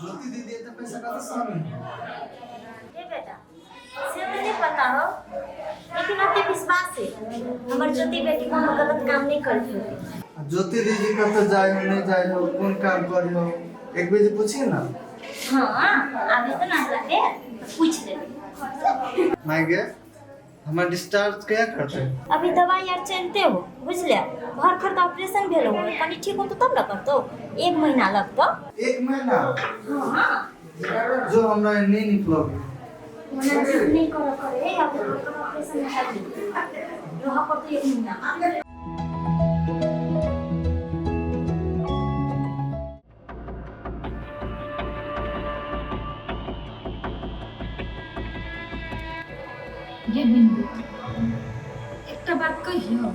ज्योति दीदी एते पैसा कतऽ से आनली? हे बेटा, से तऽ नहीं पता हो, लेकिन ओते विश्वास है हमर ज्योति बेटी कोनो गलत काम नहीं करती होती। आ ज्योति दीदी कतऽ जाइ हो नहीं जाइ हो, कोन काम करी हो, एक बेर पूछिए ना। हाँ, आबे तो ना हमरा के तो पूछ लेबे। माय गे, हमर डिस्चार्ज कहिया करतै? अभी दवाई आर चलते हो बुझले, घर खर तऽ ऑपरेशन भेल हो, कनी ठीक होतो तब ना करतो, 1 महीना लगतो। 1 महीना? हाँ। जो हमरा नहीं निकलो। मना नहीं करो करे, अभी ऑपरेशन है रह पड़तो 1 महीना। ये बिंदु, एकटा बात कहियो,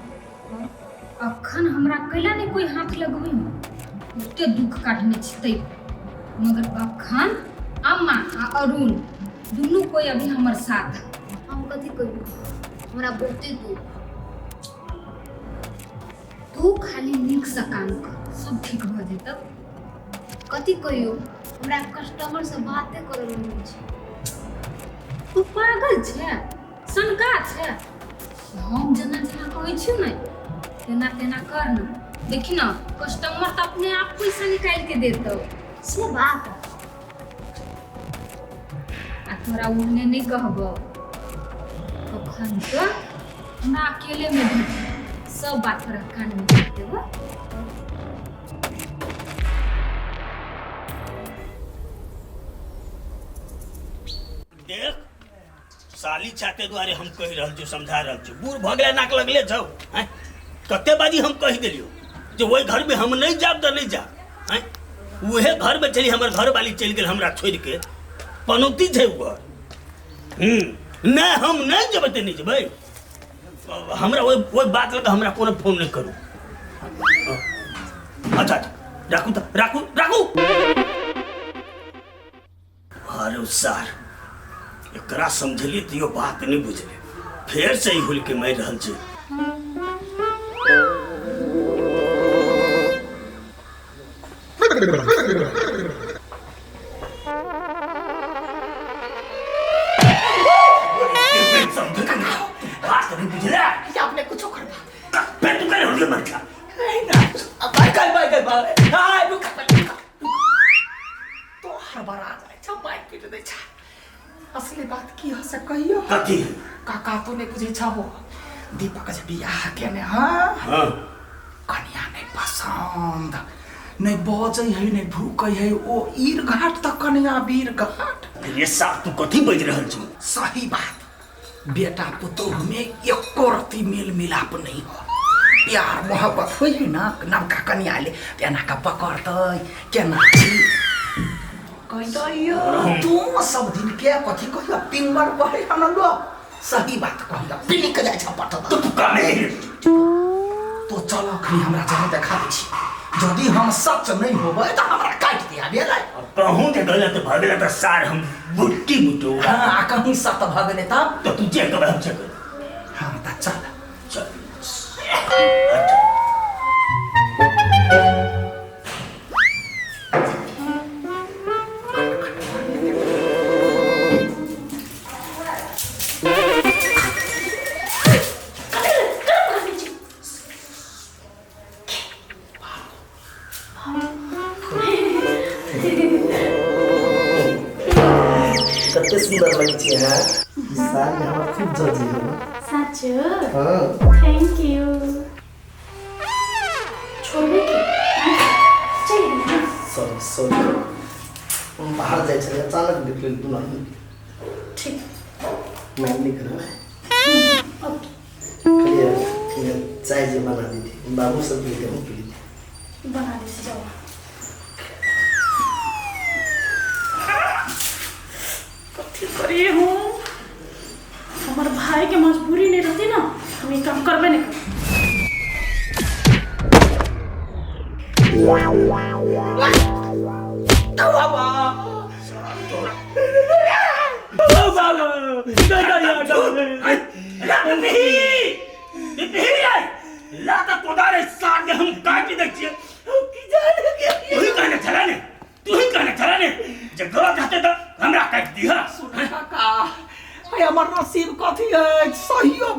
अखन हमरा कैला नहीं कोई हाथ लगबै, बहुते दुख काटने छी तै, मगर अखन अम्मा आ अरुण दुनू कोई अभी हमर साथ। हम कथी कहियो, हमरा बहुते दुख। तू खाली नीक से काम कर, सब ठीक भऽ जेतौ। कथी कहियो, हमरा कस्टमर से बाते करऽ नहीं होइ छै। तू पागल छै, सनका छै? हम जेना जेना कहै छियौ ने तेना तेना कर न, देखी न कस्टमर तऽ अपने आप पैसा निकालि के देतौ। से बात। आ तोरा ओहने नहीं कहबौ, कखन तो हमरा अकेले में भेट सब बात तोरा कान में दे देबो। देख साली छाते दुआरे हम कहि रहल छियौ, समझा रहल छियौ, बूढ़ भऽ गेलै नाक लगले छौ। आँय कते बाजी हम कहि देलियौ जे ओहि घरमे हम नहि जायब तऽ नहि जायब। आँय उहे घरमे चलि हमर घरवाली चलि गेल हमरा छोड़िके, पनौती छै ओ घर। नहि हम नहि जेबै तऽ नहि जेबै, हमरा ओहि ओहि बात लऽ कऽ हमरा कोनो फोन नहि करू। अच्छा अच्छा राखू तऽ राखू राखू। अरे सर एकरा समझलिए तैयो बात नहीं बुझले, फेर से ही हुल के मारि रहल छै। बात नहीं बुझले या अपने कुछो करबा पे तू करे हुल के मर जा। नहीं ना अब बाय बाय बाय बाय हाय रुक रुक, तो हड़बड़ा जाइ छ, माइक पीट दै छ। असली बात की हो से कहियो? कथी? काका तू नहीं बुझै छ हो, दीपक जे बियाह केने। हाँ हाँ। कनिया नहीं पसंद, नहीं बजै है नहीं भूकै है, ओ ईर घाट त कनिया वीर घाट। ये साफ तू कथी बाजि रहल छौ? सही बात, बेटा पुतोह में एको रत्ती मेल मिलाप नहीं हो, प्यार मोहब्बत होइ है ना। नवका कनिया ले केना का पकड़तै केना छी कहियो, तू सब दिन के कथी कहियो पिंगर बहे हन लोग। सही बात कहियो पिनिक जाइ छ पट तू काने तो चल अखनी हमरा जगह देखा दै छी, यदि हम सच नहीं होबै त हमरा काटि दिया भेलै। कहूँ जे गलत भऽ गेलै तऽ सार हम बुट्टी बुटो। हाँ, आ कहीं सत भऽ गेलै तब तऽ तू जे कहबै हम से करबै। हाँ तऽ चल चल। अच्छा कते सुंदर लगै छै अहाँ ई साड़ी हमरा खूब जजी है। सच? हाँ। Thank you. छोड़बे की चल। सॉरी सॉरी, हम बाहर जाइ छलियै, अचानक देख लेली दुनू आदमी। ठीक। माइंड नहीं करबै। ओके। कहलियै चाय जे बना दी थी, बाबू सब पी लेते, हम पी लेते। बना दी जाओ। कथी करिए हूँ, हमार भाई के मजबूरी नहीं रहती ना हम ये काम करबे नहीं करते। लाता कोदारे सार के हम काटि दै छियै। तू ही कहने छला ने, तू ही कहने छला ने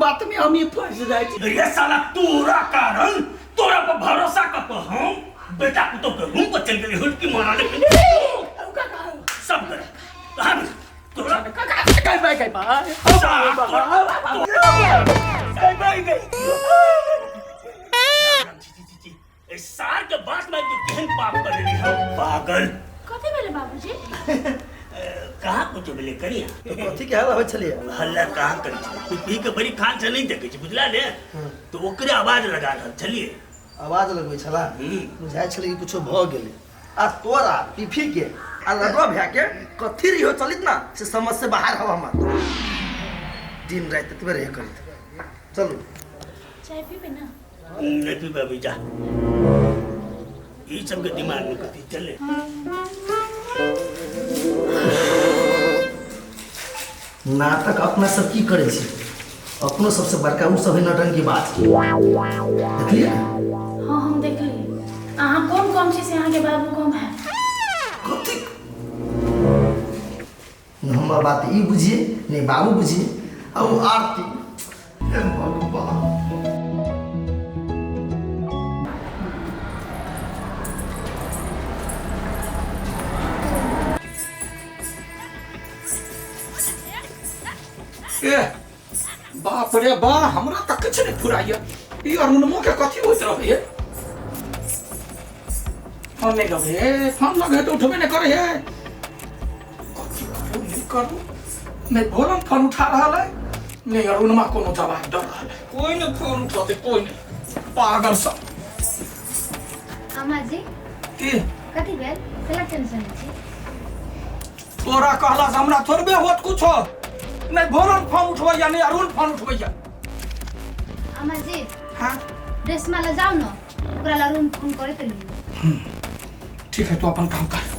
बात में हम ही फंस जाइ छी। रे साला, तोरा कारण, तोरा पर भरोसा कर के हम बेटा पुतोह के रूम पर चल गेली हुलकी मारने के लिए। सब करे कहाँ गेली? तोरा गई बाय गई बाय साला, गई बाय गई। छी, छी, छी, छी। ए सार के बात में तू केहन पाप कर लेली हो पागल। कथी भेलै बाबूजी? कहाँ कुछ भेलै करिया? तो कथी के हल्ला होइ छलैया? हल्ला कहाँ करै छै? तू पी के बड़ी खान से नहीं देखै छै, बुझला ने? तो ओकरे आवाज लगा रहल छलियै। आवाज लगबै छला? बुझाइ छलै कि कुछो भऽ गेलै। आ तोरा पीफी के आ लडुआ भैया के कथी रहियो चलित ना से समझ से बाहर हवा हमर। दिन राति एतबे रहे करैत। चलू। चाय पीबै ना? नहीं पीबै अभी, जा। ई सबके दिमाग में कथी चले? नाटक अपना सब की करै छी? अपनो सबसे बड़का उ सब है नौटंकी बात। देखलियै? हाँ, हम देखलियै। अहाँ कोन कम छी से अहाँके बाबू कम है? कथी? हमर बात ई बुझिए नहीं बाबू बुझिए आ ओ आरती। हे भगवान। ए बाप रे बा, हमरा तऽ किछु नहि फुराइए। ई अरुणमो के कथी होइत रहैए? फोन नहि लगे हे, फोन लगे तऽ उठबे नहि करै हे। कथी करू नहि करू, नहि भोलन फोन उठा रहल है, नहि अरुणमा कोनो जवाब दऽ रहल है। कोइ नहि फोन उठौतै, कोइ नहि, पागल सब। अम्मा जी। की? कथी भेल? केला टेंशन छी? तोरा कहला से हमरा थोड़बे होत कुछो। नहीं भोलन फोन उठबैया, नहीं अरुण फोन उठबैया। अम्मा जी। हाँ? रेशमा ला जाओ ना, ओकरा ला अरुण फोन करैत रहियो। ठीक है, तू अपन काम कर।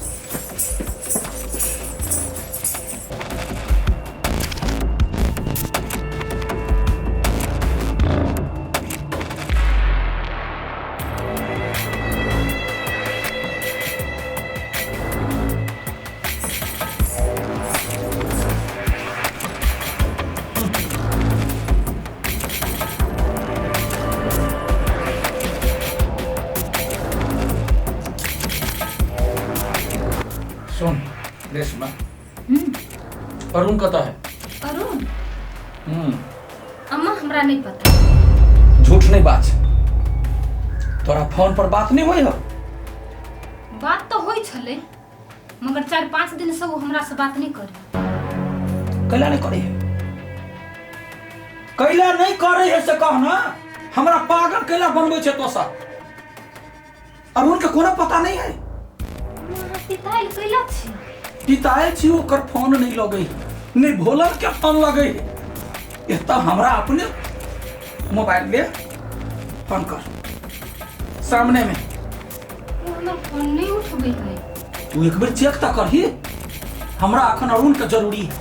सुन रेशमा, अरुण कतऽ है? अरुण? अम्मा, हमरा नहीं पता। झूठ नहीं बाज, तोरा फोन पर बात नहीं होई हो? बात तो होई छलै, मगर 4-5 दिन से वो हमरा से बात नहीं करे। कैला नहीं करे है? कैला नहीं करे है से कह ना, हमरा पागल कैला बनबै छै तो सब? अरुण के कोनो पता नहीं है? पिताइल कैला छी? पिताइल छी, ओकर फोन नहीं लगे, नहीं भोलन के फोन लगे। एतऽ हमरा अपने मोबाइल में फोन कर सामने में। ओ हमर फोन नहीं उठबै है। तू एक बेर चेक तऽ करही, हमरा अखन अरुण के जरूरी है।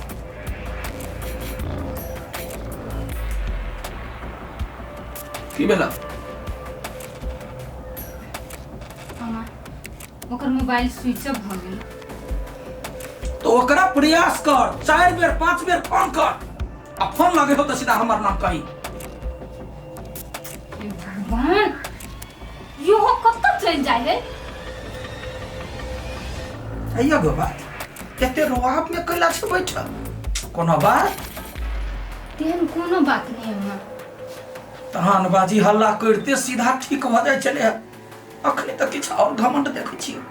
की भेला? मामा, ओकर मोबाइल स्विच ऑफ भऽ गेल। तो ओकरा प्रयास कर, 4 बेर 5 बेर फोन कर, आ फोन लगे हो तो सीधा हमर नाम कही। हे भगवान, यो कतऽ चलि जाइ है? अइया गो बात, एते रोआब में कैला छै बैठल? कोनो बात? तेहन कोनो बात नहीं अम्मा। तहन बाजी हल्ला करते सीधा ठीक भऽ जाइ छलै। अखनी तऽ किछु और घमंड देखै छियै।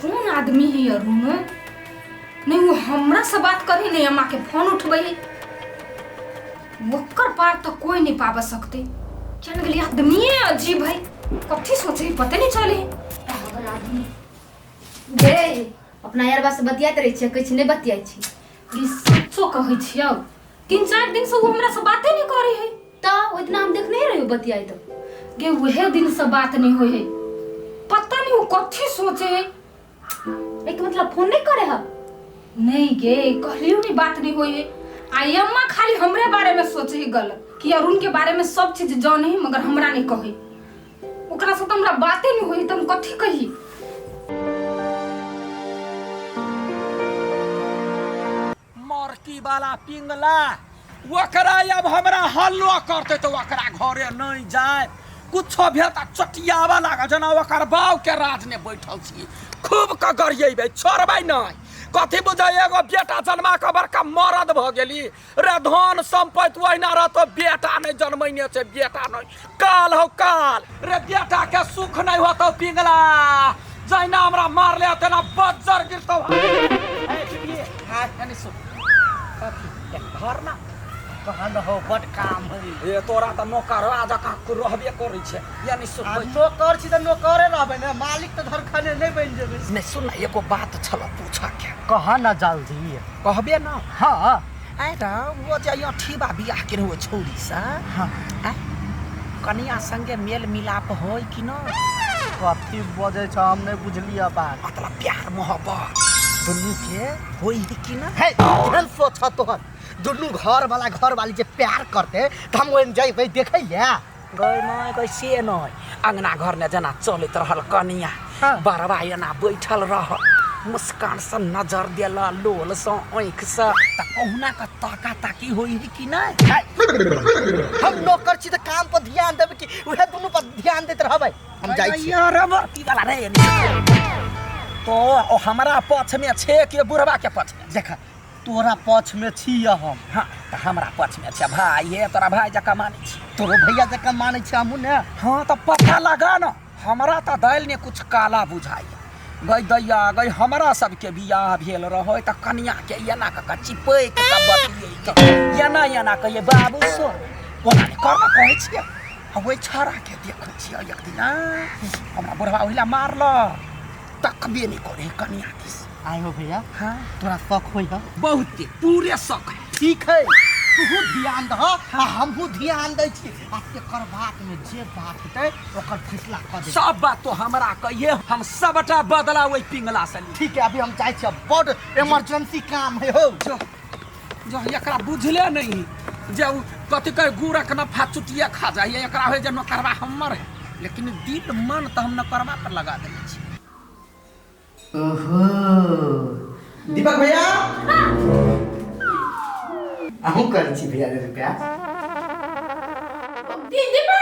कोन आदमी है अरुण? नहीं वो हमरा से बात करी, नहीं अम्मा के फोन उठबै है। ओकर पार तो कोई नहीं पाबा सकते। चल गेली, आदमी अजीब है, कथी सोचे है पते नहीं चले। पागल आदमी। गे अपना यार से बतियाइत रहै छियै, कहै छी नहि बतियाइ छी। ई सच्चो कहै छियौ, 3-4 दिन से वो हमरा से बाते नहीं करे है। तऽ ओतना हम देखने रहियो बतियाइत। गे वहे दिन से बात नहीं होय है, पता नहीं वो कथी सोचे है। एक मतलब फोन नहीं करे है? नहीं गे, कहलियो नहीं बात नहीं होय है। आई अम्मा खाली हमरे बारे में सोचे है गलत, कि अरुण के बारे में सब चीज जाने है मगर हमरा नहीं कहे। ओकरा से तो हमरा बाते नहीं होई, त हम कथी कही? चौकी वाला पिंगला ओकरा अब हमरा हल्लो करते तो ओकरा घरे नहीं जाए कुछो भेल त चटियावा लागल जेना ओकर बाव के राज ने बैठल छी खूब क गरियेबै छोड़बै नहीं कथी बुझै एगो बेटा जन्मा के बड़का मरद भ गेली रे धन सम्पत्ति ओहिना रहतो बेटा नहीं जन्मैने छै बेटा नहीं काल हौ काल रे बेटा के सुख नहीं होतो पिंगला जहिना हमरा मारले तेना बज्जर गिरतो घर ना कहाँ हो बड काम है ए तोरा तऽ नौकर जकाँ रहबे करै छै यानी सुन आ नौकर छी तऽ नौकरे रहबै ने मालिक तऽ धरखने नहि बनि जेबै नहि सुन ने एगो बात छल पूछऽ के कहाँ ना जल्दी कहबे ना हाँ आइ र वो जे अठीबा बियाह के हो छौरी से हाँ। आइ कनिया संगे मेल मिलाप होय कि न कथी बजै छ हम नहि बुझलियै बात मतलब प्यार मोहब्बत दुनू के होय है कि न हे केहन सोच छ तोहर दुनू घर वाला घर वाली जे प्यार करते तऽ हम ओहिमे जइबै देखै लए गई नहीं गई से नहीं अंगना घर ने जेना चलैत रहल कनिया हाँ। बरबा एना बैठल रह मुस्कान से नजर देल लोल से आँखि से तऽ कहुना के ताका ताकी होई है कि नहीं हे, हम नौकर छी तऽ काम पर ध्यान देबै कि उहे दुनू पर ध्यान दैत रहबै हम जाइ छी यार हमर की वाला रे तो ओ हमरा पक्ष में छे कि बुढ़वा के पक्ष में देख तोरा पक्ष में छी हम हाँ तऽ हमरा पक्ष में छे भाई हे तोरा भाई जकाँ मानै छी तोरो भैया जकाँ मानै छी हमहूँ ने हाँ तऽ पता लगा न हमरा तऽ दालि ने कुछ काला बुझाइए गई दैया गई हमरा सबके बियाह भेल रहै तऽ कनियाके एना कऽ कऽ चिपैक कऽ बतियै एना एना कहियै बाबू सो ओना नहि करना कहै छियै आ ओहि छौड़ाके देखै छियै एक दिना हमरा बुढ़वा ओहिला मारल तकबे नहि करै कनिया दिस आइ हो भैया हाँ तोरा शौक होइ है बहुते पूरे शौक है ठीक है तू ध्यान दह आ हमहूँ ध्यान दै छी आ तेकर बात में जे बात हेतै ओकर फैसला कऽ दे सब बात तो हमरा कहिए हम सबटा बदला ओहि पिंगला से ली ठीक है अभी हम जाइ छी बड इमरजेंसी काम है हो जो जो एकरा बुझले नहीं जे उ कथी कहे गुड़क नफा चुटिया खा जाइए एकरा होइ जे नौकरवा हमर है लेकिन दिल मन तऽ हम नौकरवा पर लगा देने छी ओहो दीपक भैया अहूँ करै छी भैया रे रुपया दीपा